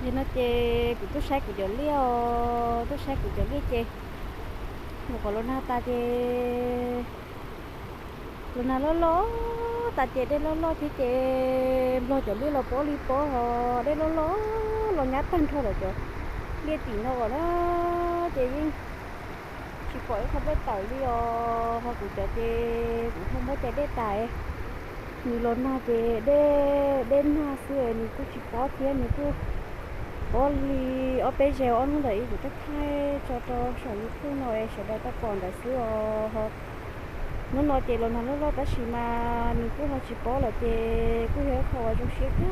Ces no ces kuv tuaj saib kuv cov liaj os, tuaj saib kuv cov liaj ces nyuam qhuav los nag tas ces los nag loj loj tas ces dej loj loj thiab ces nplog cov liaj los pob li pob ho dej loj loj los nyab tag nrho lawm cov liaj tim no os na. Ces yeej tsis pom ib qho dej tawm li os, ho kuv cov ces kuv ho muab cais dej tas. Nws los nag ces dej, dej nag xwb nws kuj tsis pob thiab nws kuj pob li ob peb zaug ob hnub ntawm ib kuv thaij thaij tso rau saum YouTube no es sawv daws tau pom ntawd xwb os. Hnub no ces los nag loj loj tab sis mas nws kuj ho tsis pob lawm ces kuj yog ib qho uas zoo siab kawg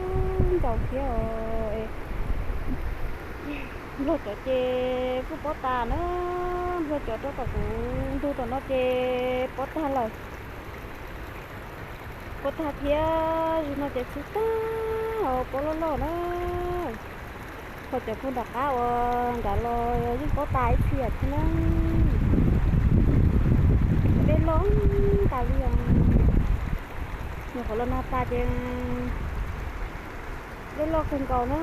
nkaus thiab os. Nplog cov ces kuj pob tas na, nplog cov rau tom kuv ntug tom no ces pob tag lawm. Pob tag thiab, zaum no ces txhub tag os, pob loj loj na. Ho cov pug nram qab uas nrad los yeej pob tas ib txhia thiab na. Dej loj tas li os. Nyuam qhuav los nag tas ces dej loj kawg nkaus na.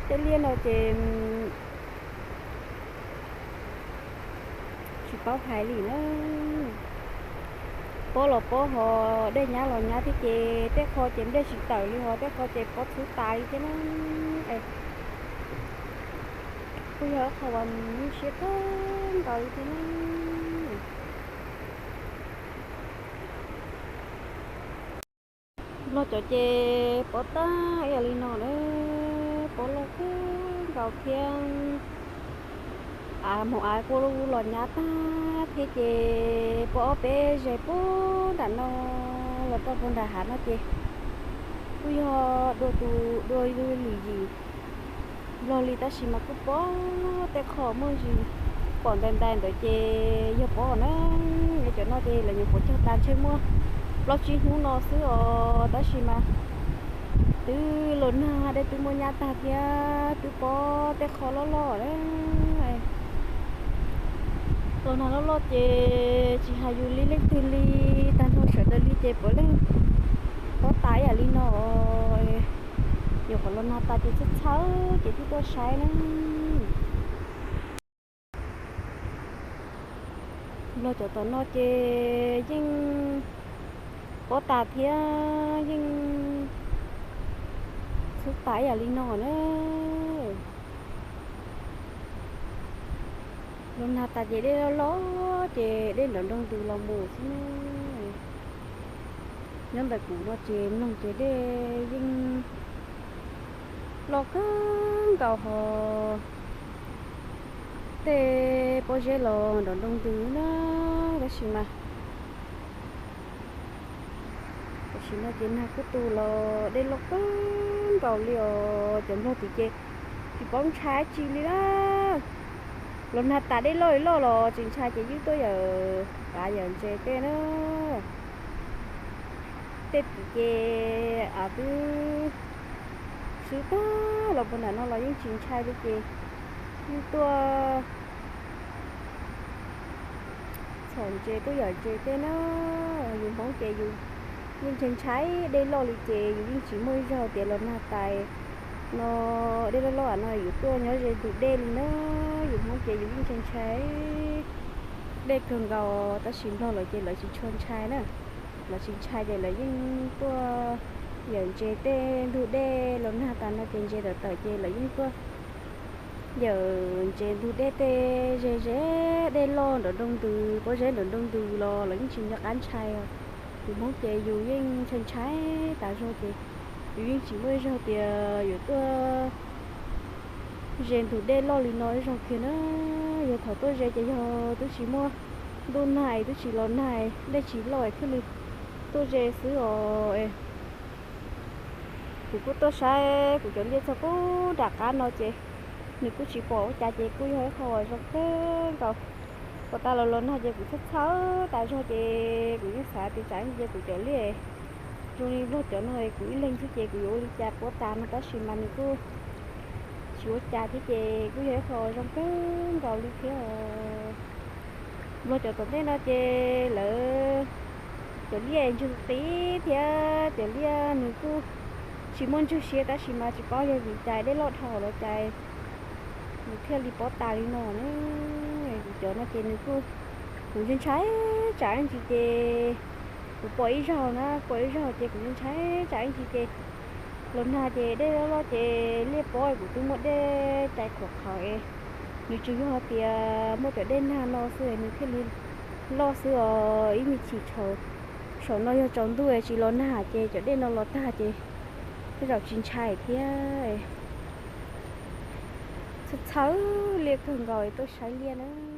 Tej liaj no ces tsis paub hais li na. Pob los pob ho dej nyab los nyab thiab ces tej qho ces nplej tsis tawm li ho tej qho ces pob txhub tas li thiab na. Kuj yog qhov uas nyuaj siab kawg nkaus li thiab na. Nplog cov ces pob tag ib yam li no na, pob loj kawg nkaus thiab. Av hmoov av kuj los nyab tag thiab ces pob ob peb zes puag nram no los rau puag nram hav no ces kuj yog dua tus dua ib lwm yim nplog li tab sis mas kuj pob tej qho muaj ntsis pom ntais ntais ntawd ces yog pob na. Cov no ces lawv nyuam qhuav cog tas ntshe muaj plaub tsib hnub no xwb os tab sis mas twb los nag dej twb muab nyab tag thiab twb pob tej qho loj loj na. Los nag loj loj ces tsis hais yus li leej twg li, tag nrho sawv daws li ces puav leej pob tas ib yam li no. Nyuam qhuav los nag tas ces txhawj txhawj ces thiaj tuaj saib na. Nplog cov tom no ces yeej pob tas thiab yeej txhub tas ib yam li no na. Los nag tas ces dej loj loj ces dej nrov nroo ntws los mus xwb na. Nyob ntawm kuv no ces mloog ces dej yeej loj kawg nkaus ho tej pob zeb los nrov nroo ntws na. Tab sis mas tam sim no ces nag kuj tu los dej loj kawg nkaus li os. Cov nplog tid ces tsis paub ntshai dab tsi li na. Los nag tas dej loj li loj los tsis ntshai ces yeej tuaj yawm qav yawm ntses tej na. Tej tid ces av twb swb tag los puag nram no los yeej tsis ntshai li ces yeej tuaj txhom ntses tuaj yawm ntses tej na. Yus Hmoob ces yus yeej ntshai ntshai dej loj li ces yus yeej tsis muaj ib zaug tias los nag tas no dej loj loj no yus tuaj nyob ze ntug dej li na. Yus Hmoob ces yus yeej ntshai ntshai dej kawg nkaus tab sis nplog lawv ces lawv tsis tshua ntshai na. Lawv tsis ntshai ces lawv yeej tuaj yawm ntses tej ntug dej los nag tas no ces ntses tawm tawm ces lawv yeej tuaj yawm ntses ntug dej tej ze ze dej loj nrov nroo ntws pob zeb nrov nroo ntws los lawv yeej tsis nco qab ntshai os. Yus Hmoob ces yus yeej ntshai ntshai tas zog ces yus yeej tsis muaj ib zaug tias yuav tuaj ze ntug dej loj li no ib zaug kiag na. Yog thaum tuaj ze ces yog twb tsis muaj ntuj nag twb tsis los nag dej tsis loj thiaj li tuaj ze xwb os. Kuv kuj tuaj saib kuv cov liaj txog puag nram qab no ces nws kuj tsis pom ua cas ces kuj yog ib qho uas zoo kawg nkaus. Puag ta los los nag ces kuv txhawj txhawj tas zog ces kuv yeej xav tias tsam ces kuv cov liaj zoo li nplog cov no kuv ib leeg xwb ces kuv yuav ua li cas puag ta no tab sis mas nws kuj tsis ua cas thiab ces kuj yog ib qho zoo kawg nkaus li thiab os. Los cov tom ntej no ces lawv cov liaj ntswg qis thiab cov liaj nws kuj tsis muaj ntswg siab tab sis mas tsis paub yog vim cas dej loj dhau los cas nws thiaj li pob tas li no na. Kuv cov no ces nws kuj, kuv ntshai ntshai tsam ib ntsis ces kuv pom ib zaug na, pom ib zaug ces kuv ntshai tsam ib ntsis ces los nag ces dej loj loj ces liaj pob kuv twb muab dej cais qhuav qhawv es nws tsuas yog tias muaj cov dej nag no xwb nws thiaj li loj xwb os. Ib me chim saum no yog tsaus ntuj tsis los nag ces cov dej no los tag ces tej zaum tsis ntshai thiab. Txhawj txhawj liaj kawg nkaus tuaj saib liaj na.